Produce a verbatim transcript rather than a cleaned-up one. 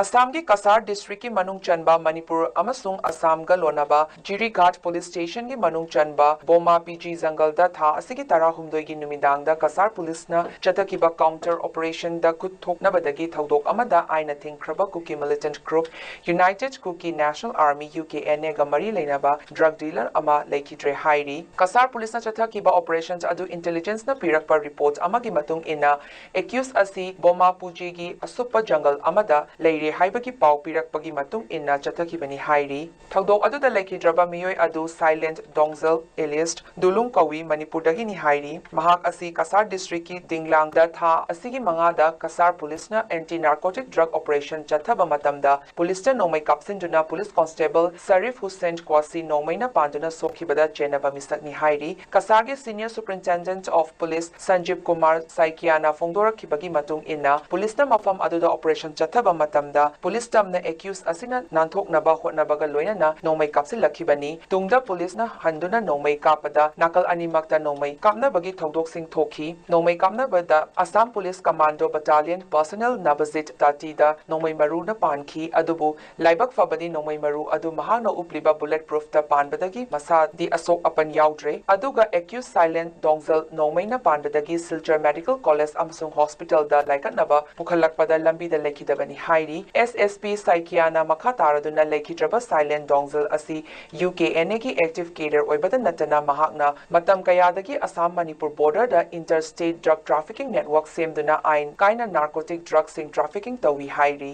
ꯑꯁꯥꯝꯒꯤ ꯀꯁꯥꯔ ꯗꯤꯁꯇ꯭ꯔꯤꯛꯀꯤ ꯃꯅꯨꯡ ꯆꯟꯕ ꯃꯅꯤꯄꯨꯔ ꯑꯃꯁꯨꯡ ꯑꯁꯥꯝꯒ ꯂꯣꯟꯅꯕ ꯖꯤꯔꯤꯘꯥꯠ ꯄꯨꯂꯤꯁ ꯁ꯭ꯇꯦꯁꯟꯒꯤ ꯃꯅꯨꯡ ꯆꯟꯕ ꯕꯣꯃꯥ ꯄꯤꯖꯤ ꯖꯪꯒꯜꯗ ꯊꯥ ꯑꯁꯤꯒꯤ ꯇꯔꯥꯍꯨꯝꯗꯣꯏꯒꯤ ꯅꯨꯃꯤꯗꯥꯡꯗ ꯀꯁꯥꯔ ꯄꯨꯂꯤꯁꯅ ꯆꯠꯊꯈꯤꯕ ꯀꯥꯎꯟꯇꯔ ꯑꯣꯄꯔꯦꯁꯟꯗ ꯈꯨꯠ ꯊꯣꯛꯅꯕꯗꯒꯤ ꯊꯧꯗꯣꯛ ꯑꯃꯗ ꯑꯥꯏꯟꯅ ꯊꯤꯡꯈ꯭ꯔꯕ Kuki militant group united Kuki national army, U K N ꯑꯦꯒ ꯃꯔꯤ ꯂꯩꯅꯕ ꯗ꯭ꯔꯒ ꯗꯤꯂꯔ ꯑꯃ ꯂꯩꯈꯤꯗ꯭ꯔꯦ ꯍꯥꯏꯔꯤ꯫ ꯀꯁꯥꯔ ꯄꯨꯂꯤꯁꯅ ꯆꯠꯊꯈꯤꯕ ꯑꯣꯄꯔꯦꯁꯟ ꯑꯗꯨ ꯏꯟꯇꯦꯂꯤꯖꯦꯟꯁꯅ ꯄꯤꯔꯛꯄ ꯔꯤꯄꯣꯔꯠ ꯑꯃꯒꯤ ꯃꯇꯨꯡ ꯏꯟꯅ, ꯑꯦꯀ꯭ꯌꯨꯁ ꯑꯁꯤ ꯕꯣꯃꯥ ꯄꯨꯖꯤꯒꯤ ꯑꯁꯨꯞꯄ ꯖꯪꯒꯜ ꯑꯃꯗ ꯂꯩꯔꯦ ꯍꯥꯏꯕꯒꯤ ꯄꯥꯎ ꯄꯤꯔꯛꯄꯒꯤ ꯃꯇꯨꯡ ꯏꯟꯅ ꯆꯠꯊꯈꯤꯕꯅꯤ ꯍꯥꯏꯔꯤ꯫ ꯊꯧꯗꯣꯛ ꯑꯗꯨꯗ ꯂꯩꯈꯤꯗ꯭ꯔꯕ ꯃꯤꯑꯣꯏ ꯑꯗꯨ ꯁꯥꯏꯂꯦꯟꯠ ꯗꯣꯡꯖꯜ ꯑꯦꯂꯤꯌꯥꯁ ꯗꯨꯂꯨꯡ ꯀꯧꯏ, ꯃꯅꯤꯄꯨꯔꯗꯒꯤꯅꯤ ꯍꯥꯏꯔꯤ꯫ ꯃꯍꯥꯛ ꯑꯁꯤ ꯀꯁꯥꯔ ꯗꯤꯁꯇ꯭ꯔꯤꯛꯀꯤ ꯗꯤꯡꯂꯥꯡꯗ ꯊꯥ ꯑꯁꯤꯒꯤ ꯃꯉꯥꯗ ꯀꯁꯥꯔ ꯄꯨꯂꯤꯁꯅ ꯑꯦꯟꯇꯤ ꯅꯥꯔꯀꯣꯇꯤꯛ ꯗ꯭ꯔꯒ ꯑꯣꯄꯔꯦꯁꯟ ꯆꯠꯊꯕ ꯃꯇꯝꯗ ꯄꯨꯂꯤꯁꯇ ꯅꯣꯡꯃꯩ ꯀꯥꯞꯁꯤꯟꯗꯨꯅ ꯄꯨꯂꯤꯁ ꯀꯣꯟꯁꯇꯦꯕꯜ ꯁꯔꯤꯐ ꯍꯨꯁꯦꯟ ꯀ꯭ꯋꯥꯁꯤ ꯅꯣꯡꯃꯩꯅ ꯄꯥꯟꯗꯨꯅ ꯁꯣꯛꯈꯤꯕꯗ ꯆꯦꯟꯅꯕ ꯃꯤꯁꯛꯅꯤ ꯍꯥꯏꯔꯤ꯫ ꯀꯁꯥꯔꯒꯤ Senior Superintendent of Police ꯁꯟꯖꯤꯕ Kumar ꯁꯥꯏꯀꯤꯌꯥꯅ ꯐꯣꯡꯗꯣꯔꯛꯈꯤꯕꯒꯤ ꯃꯇꯨꯡ ꯏꯟꯅ, ꯄꯨꯂꯤꯁꯅ ꯃꯐꯝ ꯑꯗꯨꯗ ꯑꯣꯄꯔꯦꯁꯟ ꯆꯠꯊꯕ ꯃꯇꯝꯗ ꯄꯨꯂꯤꯁ ꯇꯝꯅ ꯑꯦꯀ꯭ꯌꯨꯁ ꯑꯁꯤꯅ ꯅꯥꯟꯊꯣꯛꯅꯕ ꯍꯣꯠꯅꯕꯒ ꯂꯣꯏꯅꯅ ꯅꯣꯡꯃꯩ ꯀꯥꯞꯁꯤꯜꯂꯛꯈꯤꯕꯅꯤ꯫ ꯇꯨꯡꯗ ꯄꯨꯂꯤꯁꯅ ꯍꯟꯗꯨꯅ ꯅꯣꯡꯃꯩ ꯀꯥꯞꯄꯗ ꯅꯥꯀꯜ ꯑꯅꯤꯃꯛꯇ ꯅꯣꯡꯃꯩ ꯀꯥꯞꯅꯕꯒꯤ ꯊꯧꯗꯣꯛꯁꯤꯡ ꯊꯣꯛꯈꯤ꯫ ꯅꯣꯡꯃꯩ ꯀꯥꯞꯅꯕꯗ Assam police commando battalion personal ꯅꯕꯖꯤꯠ ꯇꯥꯇꯤꯗ ꯅꯣꯡꯃꯩ ꯃꯔꯨꯅ ꯄꯥꯟꯈꯤ, ꯑꯗꯨꯕꯨ ꯂꯥꯏꯕꯛ ꯐꯕꯗꯤ ꯅꯣꯡꯃꯩ ꯃꯔꯨ ꯑꯗꯨ ꯃꯍꯥꯛꯅ ꯎꯞꯂꯤꯕ ꯕꯨꯂꯦꯠ ꯄ꯭ꯔꯨꯐꯇ ꯄꯥꯟꯕꯗꯒꯤ ꯃꯁꯥꯗꯤ ꯑꯁꯣꯛ ꯑꯄꯟ ꯌꯥꯎꯗ꯭ꯔꯦ꯫ ꯑꯗꯨꯒ ꯑꯦꯀ꯭ꯌꯨꯁ ꯁꯥꯏꯂꯦꯟ ꯗꯣꯡꯖꯜ ꯅꯣꯡꯃꯩꯅ ꯄꯥꯟꯕꯗꯒꯤ ꯁꯤꯜꯆꯔ ꯃꯦꯗꯤꯀꯦꯜ ꯀꯣꯂꯦꯖ ꯑꯃꯁꯨꯡ ꯍꯣꯁꯄꯤꯇꯥꯜꯗ ꯂꯥꯏꯀꯠꯅꯕ ꯄꯨꯈꯠꯂꯛꯄꯗ ꯂꯝꯕꯤꯗ ꯂꯩꯈꯤꯗꯕꯅꯤ ꯍꯥꯏꯔꯤ꯫ ꯑꯦꯁ ꯑꯦꯁ ꯄꯤ ꯁꯥꯏꯀꯤꯌꯥꯅ ꯃꯈꯥ ꯇꯥꯔꯗꯨꯅ ꯂꯩꯈꯤꯗ꯭ꯔꯕ ꯁꯥꯏꯂꯦꯟ ꯗꯣꯡꯖꯜ ꯑꯁꯤ ꯌꯨ ꯀꯦ ꯑꯦꯟ ꯑꯦꯒꯤ ꯑꯦꯛꯇꯤꯚ ꯀꯦꯗꯔ ꯑꯣꯏꯕꯗ ꯅꯠꯇꯅ ꯃꯍꯥꯛꯅ ꯃꯇꯝ ꯀꯌꯥꯗꯒꯤ ꯑꯁꯥꯝ ꯃꯅꯤꯄꯨꯔ ꯕꯣꯔꯗꯔꯗ inter state drug trafficking network ꯁꯦꯝꯗꯨꯅ ꯑꯥꯏꯟ ꯀꯥꯏꯅ ꯅꯥꯔꯀꯣꯇꯤꯛ ꯗ꯭ꯔꯒꯁꯤꯡ ꯇ꯭ꯔꯥꯐꯤꯀꯤꯡ ꯇꯧꯏ ꯍꯥꯏꯔꯤ꯫